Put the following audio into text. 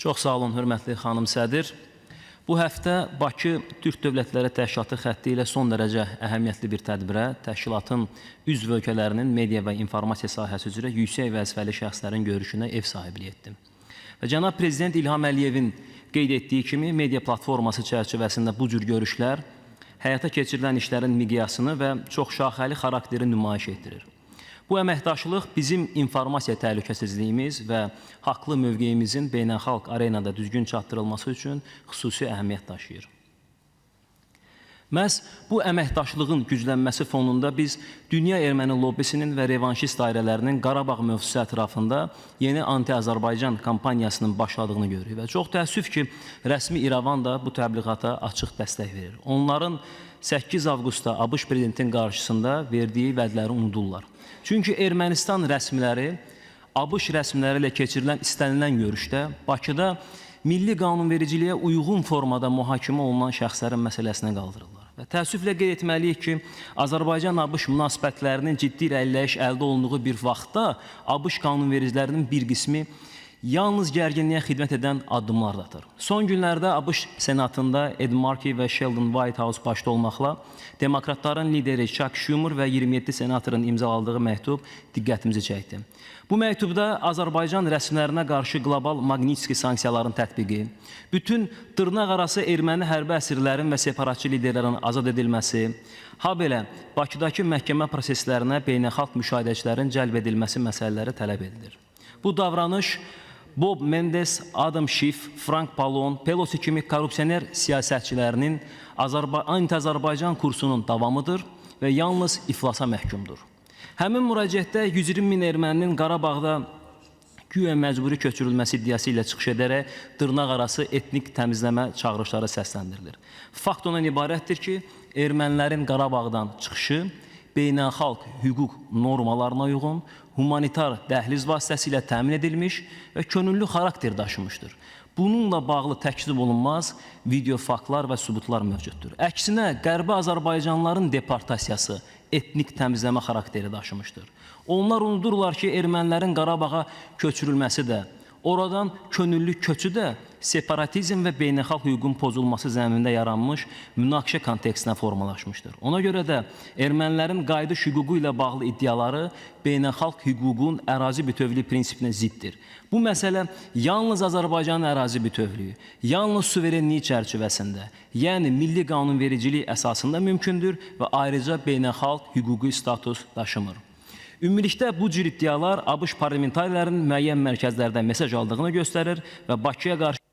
Çox sağ olun, hörmətli xanım sədr. Bu həftə Bakı Türk Dövlətləri Təşkilatı xətti ilə son dərəcə əhəmiyyətli bir tədbirə, təşkilatın üzv ölkələrinin media və informasiya sahəsi üzrə yüksək vəzifəli şəxslərin görüşünə ev sahibliyi etdi. Və cənab Prezident İlham Əliyevin qeyd etdiyi kimi, media platforması çərçivəsində bu cür görüşlər həyata keçirilən işlərin miqyasını və çoxşaxəli xarakteri nümayiş etdirir. Bu əməkdaşlıq bizim informasiya təhlükəsizliyimiz və haqlı mövqeyimizin beynəlxalq arenada düzgün çatdırılması üçün xüsusi əhəmiyyət daşıyır. Məhz bu əməkdaşlığın güclənməsi fonunda biz dünya erməni lobbisinin və revanşist dairələrinin Qarabağ mövzusu ətrafında yeni anti-Azərbaycan kampaniyasının başladığını görürük və çox təəssüf ki, rəsmi İrəvan da bu təbliğata açıq dəstək verir. Onların 8 avqustda ABŞ prezidentinin qarşısında verdiyi vədləri unudurlar. Çünki Ermənistan rəsmiləri ABŞ rəsmiləri ilə keçirilən istənilən görüşdə Bakıda milli qanunvericiliyə uyğun formada mühakimə olunan şəxslərin məsələsini qaldırırlar. Və təəssüflə qeyd etməliyik ki, Azərbaycan-ABŞ münasibətlərinin ciddi irəliləyiş əldə olunduğu bir vaxtda ABŞ qanunvericilərinin bir qismi yalnız gərginliyə xidmət edən addımlar da atır. Son günlərdə ABŞ Senatında Ed Markey və Sheldon Whitehouse başda olmaqla demokratların lideri Chuck Schumer və 27 senatorun imzaladığı məktub diqqətimizi çəkdi. Bu məktubda Azərbaycan rəsmilərinə qarşı qlobal Magnitski sanksiyaların tətbiqi, bütün dırnaqarası erməni hərbi əsirlərin və separatçı liderlərin azad edilməsi, habelə Bakıdakı məhkəmə proseslərinə beynəlxalq müşahidəçilərin cəlb edilməsi məsələləri tələb edilir. Bu davranış Bob Mendes, Adam Schiff, Frank Pallone, Pelosi kimi korrupsioner siyasətçilərinin anti-Azərbaycan kursunun davamıdır və yalnız iflasa məhkumdur. Həmin müraciətdə 120 min erməninin Qarabağda güya məcburi köçürülməsi iddiası ilə çıxış edərək dırnaqarası etnik təmizləmə çağırışları səsləndirilir. Fakt ondan ibarətdir ki, ermənilərin Qarabağdan çıxışı beynəlxalq hüquq normalarına uyğun humanitar dəhliz vasitəsilə təmin edilmiş və könüllü xarakter daşımışdır. Bununla bağlı təkzib olunmaz video faktlar və sübutlar mövcuddur. Əksinə, Qərbi Azərbaycanlıların deportasiyası etnik təmizləmə xarakteri daşımışdır. Onlar unudurlar ki, ermənilərin Qarabağa köçürülməsi də, oradan könüllü köçü də separatizm və beynəlxalq hüququn pozulması zəminində yaranmış münaqişə kontekstinə formalaşmışdır. Ona görə də ermənilərin qayıdış hüququ ilə bağlı iddiaları beynəlxalq hüququn ərazi bütövlüyü prinsipinə ziddir. Bu məsələ yalnız Azərbaycanın ərazi bütövlüyü, yalnız suverenliyi çərçivəsində, yəni milli qanunvericilik əsasında mümkündür və ayrıca beynəlxalq hüquqi status daşımır. Ümumilikdə bu cür iddialar ABŞ parlamentarilərinin müəyyən mərkəzlərdən mesaj aldığını göstərir və Bakıya qarşı